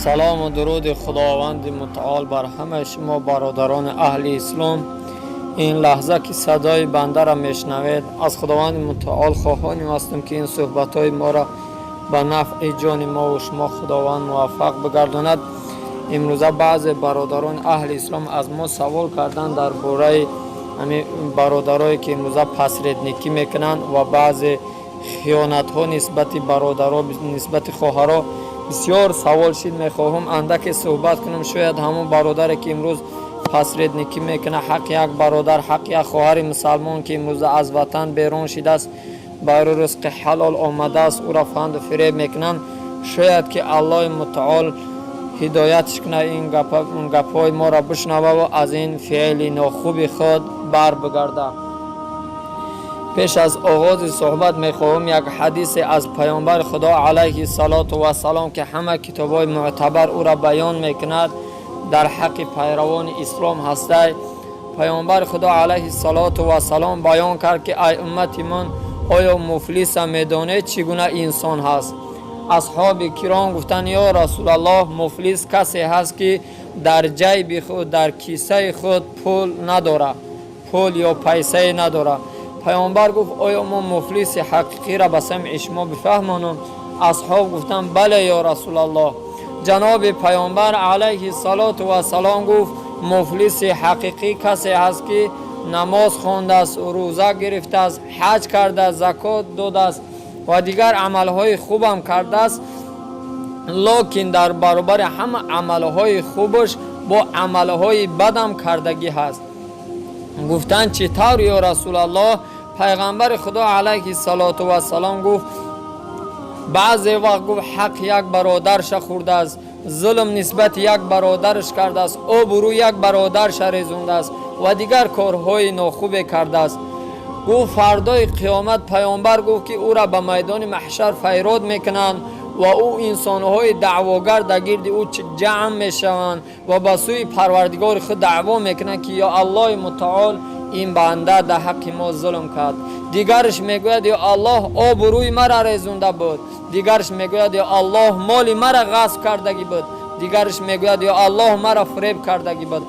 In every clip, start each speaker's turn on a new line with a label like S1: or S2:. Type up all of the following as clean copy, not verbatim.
S1: Салому дуруди Худованди Мутаол бар ҳамаи шумо, бародарони аҳли ислом. Ин лаҳза ки садои бандаро мешнавед, аз Худованди Мутаол хоҳонем ҳастем, ки ин суҳбатҳои моро ба нафъи ҷони мо ва шумо Худованд муваффақ бигардонад. Имрӯза баъзе бародарони аҳли ислом аз мо савол карданд дар бораи ҳамин бародарое, ки имрӯза посредникӣ мекунанд ва баъзе хиёнатҳо нисбати бародаро, нисбати хоҳаро бисёр савол шид. Мехоҳам андаке суҳбат кунам. Шояд ҳамон бародаре, ки имрӯз посредникӣ мекунад, ҳаққи як бародар, ҳаққи як хоҳари мусалмон, ки имрӯза аз ватан берун шидааст, барои ризқи ҳалол омадааст, ӯро фанду фиреб мекунанд, шояд ки Аллоҳи Мутаол ҳидоятш кунад, ин гапҳои моро бишнававу аз ин феъли нохуби худ бар бигардад. Пеш аз оғози суҳбат мехоҳам як ҳадисе аз Паёмбари Худо алайҳи салоту вассалом, ки ҳама китобҳои мӯътабар ӯро баён мекунад, дар ҳаққи пайравони ислом ҳастай. Паёмбари Худо алайҳи салоту вассалом баён кард, ки: «Ай уммати ман, оё муфлиса медонед, чӣ гуна инсон ҳаст?» Асҳоби киром гуфтанд: «Ё Расулаллоҳ, муфлис касе ҳаст, ки дар ҷайби худ, дар кисаи худ пул надорад, пул ё пайсае надорад». Паёмбар гуфт: «Оё мо муфлиси ҳақиқиро ба самъи шумо бифаҳмонам?» Асҳоб гуфтанд: «Бале, ё Расулаллоҳ». Ҷаноби Паёмбар алайҳи салоту вассалом гуфт: «Муфлиси ҳақиқӣ касе ҳаст, ки намоз хондааст, рӯза гирифтааст, ҳаҷ кардааст, закот додааст ва дигар амалҳои хубам кардааст, локин дар баробари ҳама амалҳои хубаш бо амалҳои бадам кардагӣ ҳаст». Гуфтанд: «Чӣ тавр, ё Расулаллоҳ?» Пайғамбари Худо алайҳи салоту вассалом гуфт: «Баъзе вақт, гуфт, ҳақ як бародарша хӯрдааст, зулм нисбати як бародараш кардааст, обрӯ як бародарша резондааст ва дигар корҳои нохубе кардааст». Гуфт, фардои қиёмат, Паёмбар гуфт, ки ӯра ба майдони маҳшар файрод мекунанд ва ӯ инсонҳои даъвогар дар гирди ӯ ҷамъ мешаванд ва ба сӯи Парвардигори худ даъво мекунанд, ки: «Ё Аллоҳи Мутаол, ин банда дар ҳаққи мо зулм кард». Дигараш мегӯяд: «Ё Аллоҳ, обрӯи мара резонда буд». Дигараш мегӯяд: «Ё Аллоҳ, моли мара ғасб кардагӣ буд». Дигараш мегӯяд: «Ё Аллоҳ, мара фиреб кардагӣ буд».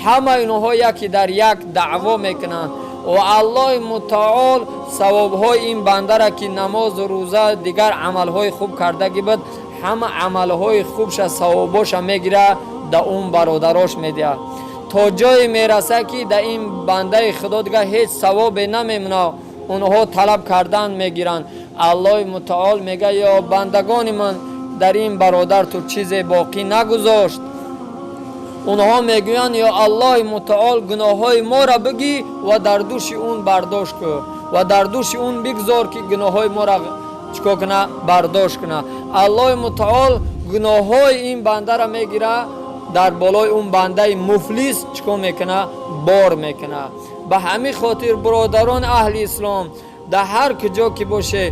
S1: Ҳама инҳо яке дар як даъво мекунанд ва Аллоҳи Мутаол савобҳои ин бандара, ки намозу рӯза, дигар амалҳои хуб кардагӣ буд, ҳама амалҳои хубша, савобоша мегира, да он бародарош медиҳад, то ҷое мерасад, ки да ин бандаи Худо дигар ҳеҷ савобе намемонад. Онҳо талаб кардан мегиранд. Аллоҳи Мутаол мега: «Ё бандагони ман, дар ин бародар ту чизе боқӣ нагузошт?» Онҳо мегӯянд: «Ё Аллоҳи Мутаол, гуноҳҳои моро бигӣ ва дар дӯши он бардошт кӯ ва дар дӯши он бигзор, ки гуноҳҳои моро чикор куна, бардошт куна». Аллоҳи Мутаол гуноҳҳои ин бандара мегира, дар болои он бандаи муфлис чикор мекуна? Бор мекуна. Ба ҳамин хотир, бародарони аҳли ислом, дар ҳар куҷо ки боше,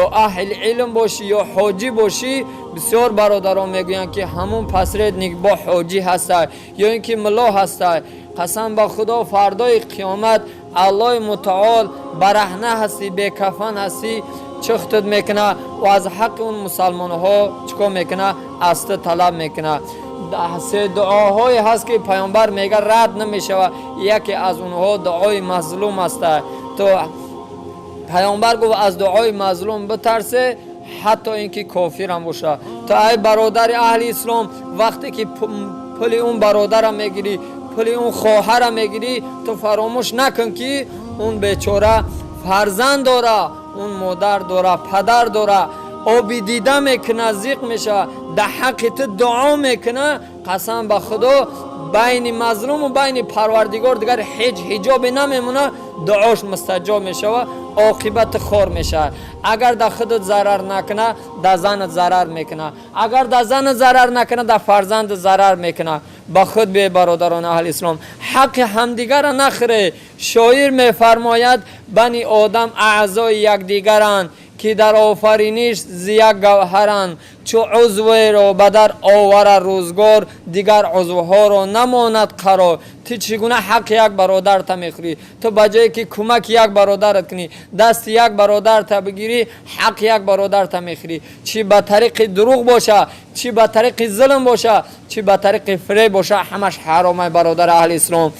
S1: ё аҳли илм бошӣ, ё ҳоҷӣ бошӣ, бисёр бародарон мегӯянд, ки ҳамун посредник бо ҳоҷӣ ҳастай ё ин ки мулло ҳастай. Қасам ба Худо, фардои қиёмат Аллоҳи Мутаол бараҳна ҳастӣ, бекафан ҳастӣ, чухтат мекуна ва аз ҳаққи он мусалмонҳо чикор мекуна? Аз ту талаб мекуна. Се дуоҳое ҳаст, ки Паёмбар мега, рад намешавад. Яке аз онҳо дуои мазлум аста. То Паёмбар гуфт: «Аз дуои мазлум битарсе, ҳатто ин ки кофирам бошад». То ай бародари аҳли ислом, вақте ки пули он бародара мегирӣ, пули он хоҳара мегирӣ, ту фаромӯш накун, ки он бечора фарзанд дора, он модар дора, падар дора, оби дида мекуна, зиқ мешавад, дар ҳаққи ту дуо мекуна. Қасам ба Худо, байни мазлуму байни Парвардигор дигар ҳеҷ ҳиҷобе намемона, дуош мустаҷоб мешавад, оқибати хор мешавад. Агар дар худат зарар накуна, дар занат зарар мекуна. Агар дар занат зарар накуна, дар фарзандат зарар мекуна. Ба худ бе, бародарони аҳли ислом, ҳаққи ҳамдигара нахӯре. Шоир мефармояд: «Бани одам аъзои якдигаранд». Ки дар офариниш зи як гавҳаранд. Чу узверо ба дар овара рӯзгор, дигар узвҳоро намонад қарор. Ту чӣ гуна ҳаққи як бародарта мехӯрӣ? Ту ба ҷое ки кӯмаки як бародарат кунӣ, дасти як бародарта бигирӣ, ҳаққи як бародарта мехӯрӣ. Чӣ ба тариқи дурӯғ боша, чӣ ба тариқи зулм боша, чӣ ба тариқи фиреб боша, ҳамаш ҳаромай, бародари аҳли ислом.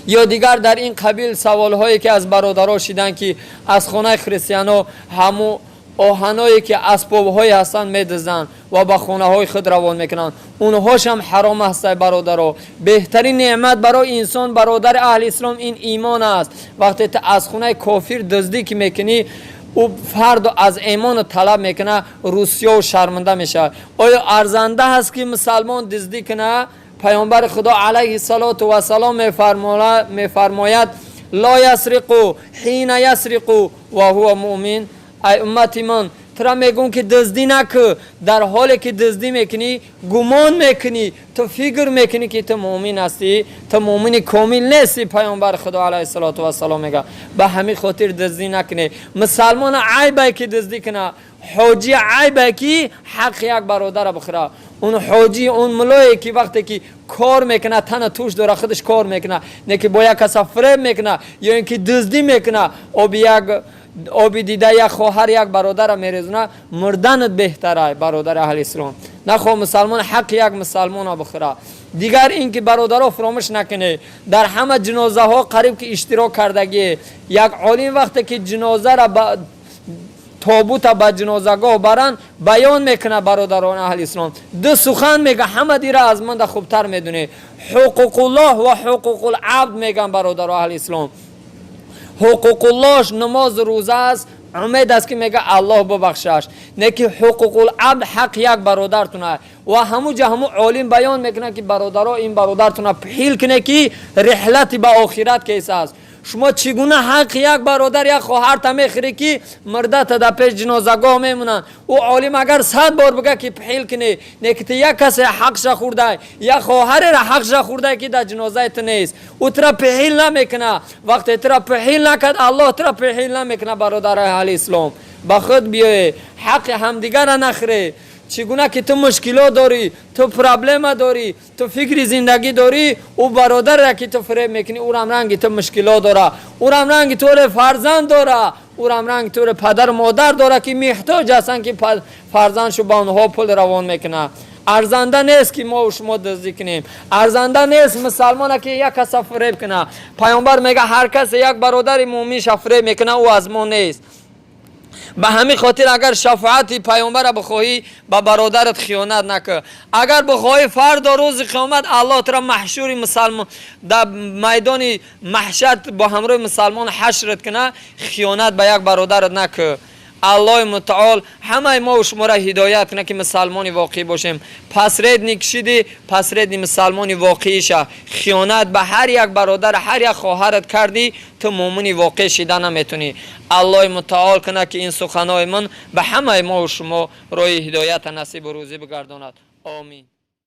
S1: Ё дигар дар ин қабил саволҳое ки аз бародаро шиданд, ки аз хонаи христиано ҳаму оҳаное ки асбобҳое ҳастанд медузданд ва ба хонаҳои худ равон мекунанд, онҳошам ҳаром ҳастай, бародаро. Беҳтарин неъмат барои инсон, бародари аҳли ислом, ин имон аст. Вақте ту аз хонаи кофир дуздӣ ки мекунӣ, ӯ фарду аз имону талаб мекунад, русвою шарманда мешавад. Оё арзанда ҳаст, ки мусалмон дуздӣ кунад? Паёмбари Худо алайҳи салоту вассалом мефармояд: "Ла ясриқу ҳина ясриқу ва ҳува муъмин". Ай уммати ман, тура мегӯм, ки дуздӣ накӯ. Дар ҳоле ки дуздӣ мекунӣ, гумон мекунӣ, ту фикр мекунӣ, ки ту муъмин ҳастӣ, ту муъмини комил нестӣ. Паёмбари Худо алайҳи салоту вассалом мега. Ба ҳамин хотир дуздӣ накунӣ. Мусалмона айбай, ки дуздӣ куна. Ҳоҷи айбай, ки ҳаққи як бародара бихӯра. Он ҳоҷӣ, он мулое ки вақте ки кор мекунад, тана туш дора, худаш кор мекунад, не ки бо як каса фиреб мекунад ё ин ки дуздӣ мекунад, оби як оби дида як хоҳар, як бародара мерезона, мурданат беҳтара, бародари аҳли ислом. Нахоҳ мусалмон ҳаққи як мусалмона бихӯра. Дигар ин ки, бародаро, фуромӯш накунед, дар ҳама ҷинозаҳо қариб ки иштирок кардагӣ. Як олим вақте ки ҷинозара, тобута ба ҷинозагоҳ баранд, баён мекунад, бародарони аҳли ислом, ду сухан мега, ҳама дира аз манда хубтар медонед. Ҳуқуқуллоҳ ва ҳуқуқулабд меган, бародаро аҳли ислом. Ҳуқуқуллоҳш намоз, рӯза аст, умед аст, ки мега Аллоҳ бубахшаш. Не ки ҳуқуқулабд ҳақ як бародартуна. Ва ҳамуҷа ҳаму олим баён мекунад, ки бародаро, ин бародартуна пиҳил куне, ки реҳлати ба охират кейс аст. Шумо чӣ гуна ҳаққи як бародар, як хоҳарта мехӯрӣ, ки мурдата дар пеш ҷинозагоҳ мемонанд? Ӯ олим агар 100 бор бига, ки пиҳил кунӣ, не ки ту як касе ҳақша хӯрдай, як хоҳарера ҳақша хӯрдай, ки дар ҷинозаи ту нест, ӯ тура пиҳил намекуна. Вақте тура пиҳил накард, Аллоҳ тура пиҳил намекуна. Бародарои аҳли ислом, ба худ биёе, ҳаққи ҳамдигара нахӯре. Чӣ гуна ки ту мушкилот дорӣ, ту проблема дорӣ, ту фикри зиндагӣ дорӣ, ӯ бародаре ки ту фиреб мекунӣ, ӯрам ранги ту мушкилот дора, ӯрам ранги туре фарзанд дора, ӯрам ранги туре падару модар дора, ки меҳтоҷ ҳастанд, ки фарзандшу ба онҳо пул равон мекунад. Арзанда нест, ки мо шумо дуздӣ кунем. Арзанда нест мусалмона, ки як каса фиреб кунад. Паёмбар мега: ҳар касе як бародари муъминша фиреб мекунад, ӯ аз мо нест. Ба ҳамин хотир, агар шафоати паёмбара бихоҳӣ, ба бародарат хиёнат накӯ. Агар бихоҳӣ фардо рӯзи қиёмат Аллоҳ тура маҳшури мусалмон, дар майдони маҳшар бо ҳамроҳи мусалмон ҳашрат куна, хиёнат ба як бародарат накӯ. Аллоҳи мутаол ҳамаи мо шуморо ҳидоят кунад, ки мусалмони воқеӣ бошем. Посредник шиди, посредник мусалмони воқеӣ ша. Хиёнат ба ҳар як бародар, ҳар як хоҳарат кардӣ, ту муъмини воқеъ шида наметунӣ. Аллоҳи мутаол кунад, ки ин суханои ман ба ҳамаи мо шумо роҳи ҳидоята насибу рӯзӣ бигардонад. Омин.